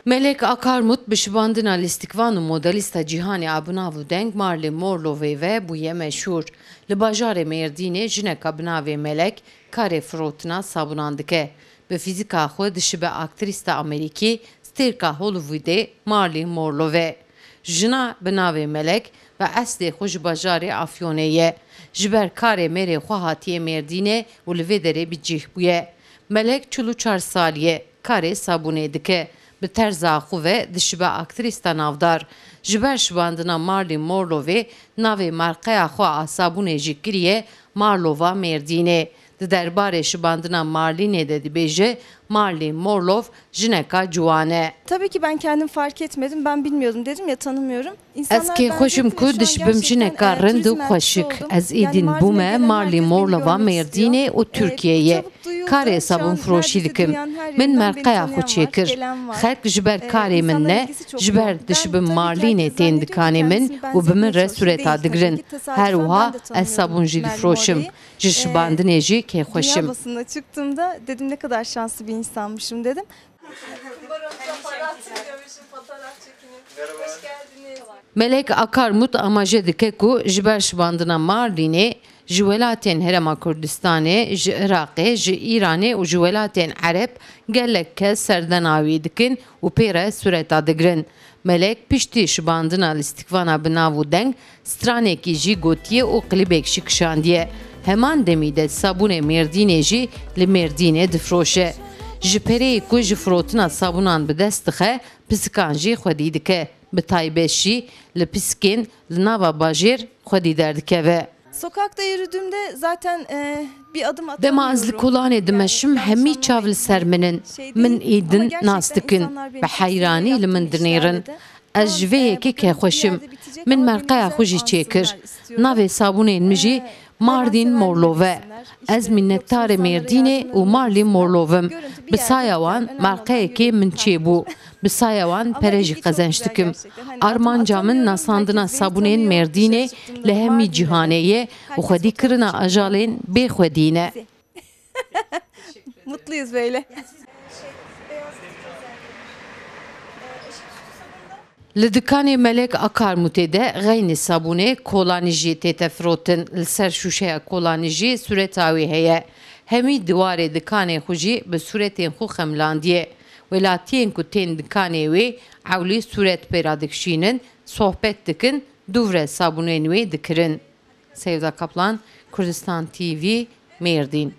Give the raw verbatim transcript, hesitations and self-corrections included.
Melek Akarmut bi şibandina lîstikvan û modelîsta cîhanê a bi nav û deng Marilyn Monroeê ve bûye meşhûr. Li bajarê Mêrdînê jineka bi navê Melek karê firotina sabûnan dike. Bi fîzika xwe dişibe aktrîsta Amerîkî, stêrka Hollywoodê Marilyn Monroe. Jina bi navê Melek bi eslê xwe ji bajarê Afyonê ye. Ji ber karê mêrê xwe hatiye Mêrdînê û li vê derê bi cih bûye. Melek çil û çar salî ye, karê sabûnê dike. Bi terza xwe ve dişibe aktrîsta navdar. Ji ber şibandina Marilyn Monroeê navê marqeya xwe a sabûnê jî kiriye Marlova Mêrdînê. Di derbarê şibandina Marlînê de dibêje, Marilyn Monroe jineka ciwan e. Tabii ki ben kendim fark etmedim. Ben bilmiyordum dedim ya, tanımıyorum. Ez kêxweş im ku dişibim jineka rind û xweşik. Ez êdî bûme Marilyn Monroeya Mêrdînê û Tirkiyeyê. Karê sabûnfiroşî dikim. Min merqeya xwe çêkir. Xelk ji ber karê min ne, ji ber dişibim Marlînê tên dikanê min û bi min re sureta digirin. Her wiha ez sabûn jî difroşim. Ji şibandinê jî kêxweş im. Dünya basınına çıktığımda dedim ne kadar şanslı bir insanmışım dedim. Kumbaramıza para atın diyormuşum, fotoğraf çekinin. Hoş geldiniz. Melek Akarmut amaje dike ku ji ber şibandina Marlînê ji welatên Herêma Kurdistanê, ji Iraqê, ji Îranê û ji welatên Ereb gelek kes serdana wî dikin û pê re sureta digirin. Melek piştî şibandina lîstikvana bi nav û deng stranekî jî gotiye û klîbek jî kişandiye. Heman demî de sabûnê Mêrdînê jî li Mêrdînê difroşe. Ji pereyê ku ji firotina sabûnan bi dest dixe, pisikan jî xwedî dike. Bi taybet jî li pisikên li nava bajêr xwedî derdikeve. Sokakta yürüdüğümde zaten, e, bir adım atamıyorum. Dema ez li kolanê dimeşim, hemî çav li ser min in. Min êdin nas dikin. Bi heyranî li min dinêrin. Ez ji vê yekê kêxweş im. Min merqeya xwe jî çêkir. Navê sabûnên min jî Mardin Morlove. Ez minnetdarê Mêrdînê û Marlin Morlove im. Bi saya wan merqeyekê min çêbû. Bi saya wan pere jî qezenc dikim. Armanca min nasandina sabûnên Mêrdînê li hemî cîhanê ye û xwedîkirina ajalên bê xwedî ne. Mutluyuz böyle. Li dikanê Melek Akarmutê de xeynî sabûnê kolanî jî tête firotin. Li ser şûşeya kolanî jî sureta wî heye. Hemî diwarê dikanê xwe jî bi suretên xwe xemilandiye. Welatiyên ku tên dikanê wê ewlî suret pê re dikişînin, sohbet dikin, dûv re sabûnên wê dikirin. Sevda Kaplan, Kurdistan T V, Mêrdîn.